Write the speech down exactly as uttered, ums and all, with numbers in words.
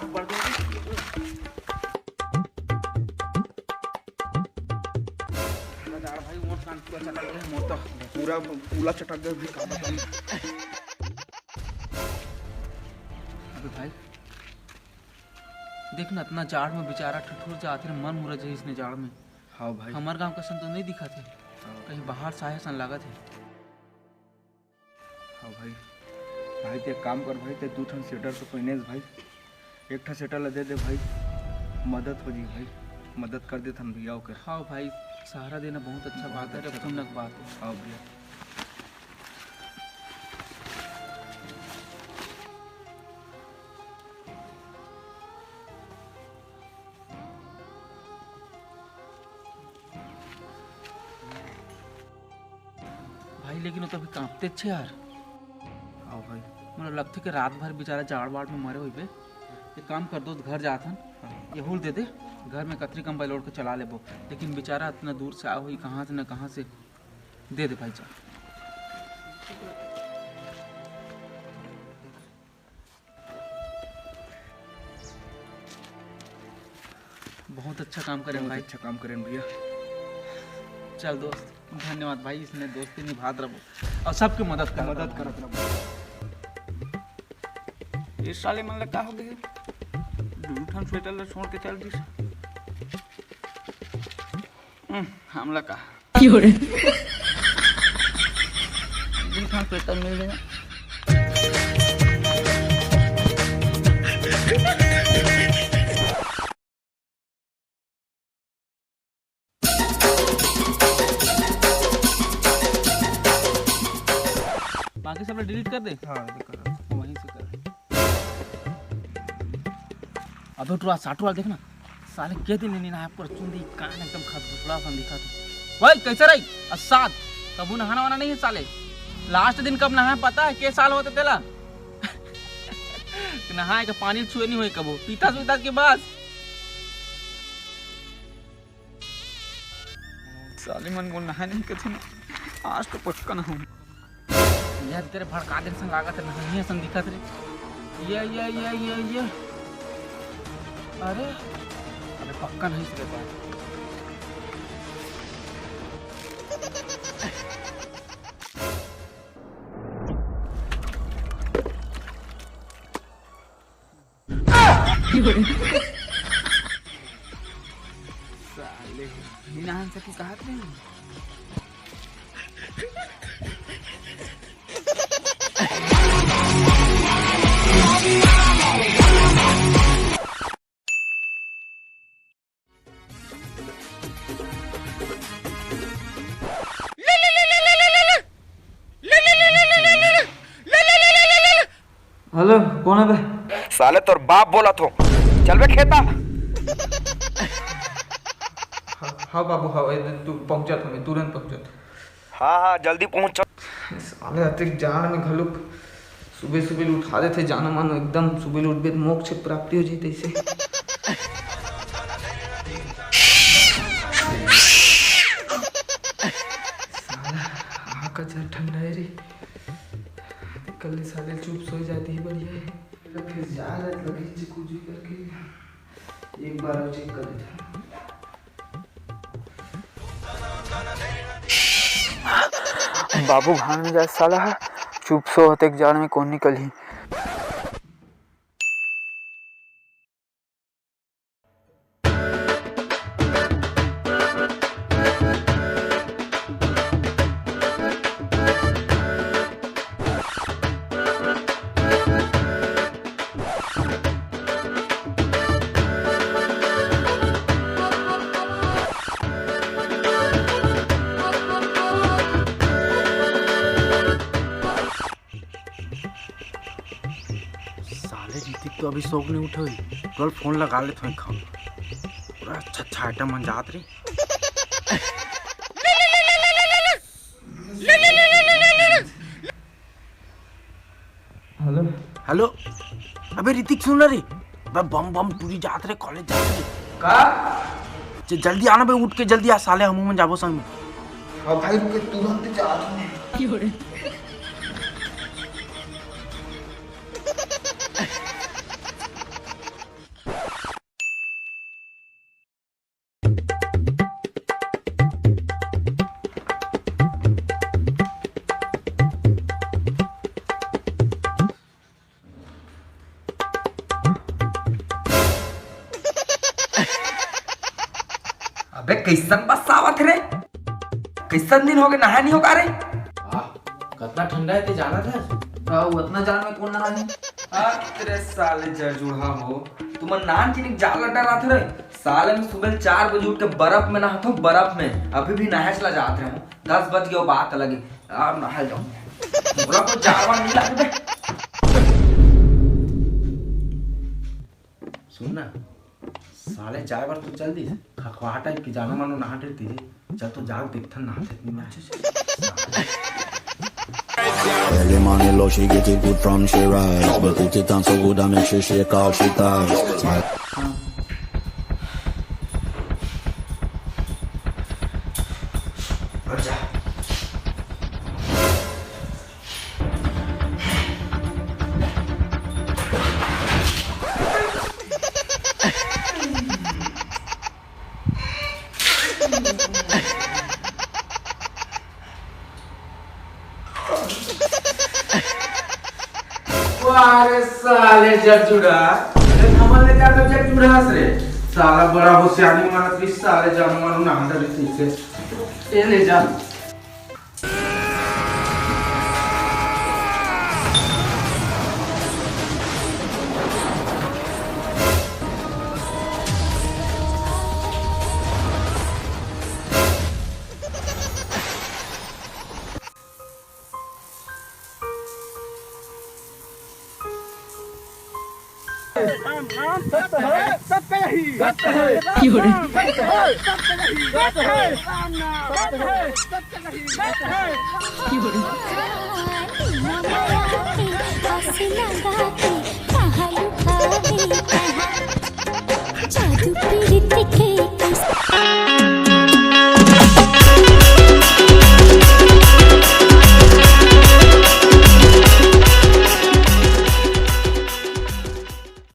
बड़ा जाड़ भाई, मोर कान पूरा चटक गया, मोर तो पूरा पूरा चटक गया भाई, का बताऊं। अबे भाई, देख ना, इतना जाड़ में बेचारा ठिठुर जात रे, मन मुरझ जाही इसने जाड़ में। हाँ भाई। हमर गांव के सन तो नहीं दिखत हे, हाँ। कहीं बाहर से आए सन लागत हे। हाँ भाई, भाई ते एक काम कर भाई, ते दू ठन स्वेटर तो पहिने भाई, एक ठा स्वेटर ला दे दे भाई, मदद हो जी भाई, मदद कर देथन भैया ओकर। हाँ भाई, सहारा देना बहुत अच्छा बहुत बात है, अच्छा पुण्य बात। की बात है। हाँ भैया। भाई, लेकिन वो तो अभी कांपते छे यार। हाँ भाई। मोला लगथे कि रात भर बेचारा जाड़ वाड़ में मरे होइबे। एक काम कर, दोस्त, घर जात हन, हाँ। ये हुल दे दे, घर में कथरी कंबल ओढ़ के चला लेबो। लेकिन बेचारा इतना दूर से आए होही, कहाँ से न कहाँ से, दे दे भाई, जा। बहुत अच्छा काम करेन बहुत भाई। अच्छा काम करेन भैया। चल दोस्त, धन्यवाद भाई, इसने दोस्ती निभात रहो और सबके मदद करत मदद रहो। करत रहो। ये साले मन ला का हो गए? दू ठन स्वेटर ला छोड़ के चल दिस। हम्म, हमला का? की हो रे? दू ठन स्वेटर मिल गया। बाकी सब डिलीट कर दे। हाँ, ये कर। वहीं से कर। अबे टुरा साटू वाला देख ना, साले के दिन नहीं नहाए, पर चुंदी कान एकदम खत भुसड़ा सन दिखा था। भाई कैसे रही? असाद, कबू नहाना वाना नहीं है साले। लास्ट दिन कब नहाए पता है? के साल होते तेला? नहाए के पानी छुए नहीं हुए कबू, पीता सुता के बस। साले मन मोर नहाए नहीं कथे ना, आज तो पक्का नहाऊं। यार तेरे भड़का दे सन लागत है, नहाए सन दिखत रे। ये, ये, ये, ये, ये। अरे, अबे पक्का नहीं सके पाए। साले, बिना आंसर के कहा थे। हेलो, कौन है बे? साले तोर बाप बोलत हो, चल बे खेता। हाँ, हाँ बाबू, हाँ, ए, तू पहुँचत हमें, तुरंत पहुँचत। हाँ, हाँ, जल्दी पहुँच। साले अतेक जाड़ में घलुक सुबह सुबह ले उठा देथे, जानो मानो एकदम सुबह ले उठबे त मोक्ष प्राप्ति हो जाई तैसे। साला, आँख अच्छा ठंडा है रे। कल साले चुप सो जाती ही बढ़िया है। फिर जा रहा लगी जी कुछ भी करके एक बार और चेक कर लेता। बाबू भान में जाए साला है, चुप सो होते एक जाड़ में कौन निकल ही। साले ऋतिक तो अभी सोके नहीं उठे हुई, कल फोन लगा ले थोड़ी खाओ। पूरा अच्छा अच्छा आइटम बन जात रे। हेलो। हेलो। अबे ऋतिक सुन ना रे, अबे बम बम टूरी जात रे, कॉलेज जात रे। का? ज-, जल्दी आना बे, उठ के जल्दी आ साले, हमू मन जाबो संग में। हाँ भाई, रुके, तुरंत जात हूँ। बे, कइसन बस आवत रे? कइसन दिन होगे, नहाय नइ हो का रे? आह, कतना ठंडा हे, ते जानत हस? अउ अतना जाड़ में कोन नहाही? अरे साले जरजुड़हा हो, तुमन नानचिनिक जाड़ ल डरात हो रे। साले में सुबह चार बजे उठ के बरफ में नहाथों, बरफ में। अभी भी नहाय ला जात रहेंव, दस बज गे, बात अलग हे। अब नहाय जाहूं। मोला कोई जाड़ वाड़ नइ लागे बे। सुन ना, साले जाय बर तो चल दिस, खखवाहा टाइप के जानो मानो नहात रहितिस। चल तो जाके देखथन नहात हे कि नइ नहात हे। Early morning, Lord, she get it good from she rise. But put it on so good, I make she shake all she ties. My वाह रे साले जरजुड़हा, अरे हमन ले जाके जरजुड़हास रे। साला बड़ा होशियारी मारत रहिस साले, जानो मानो नहात रहिस। ए ले जा।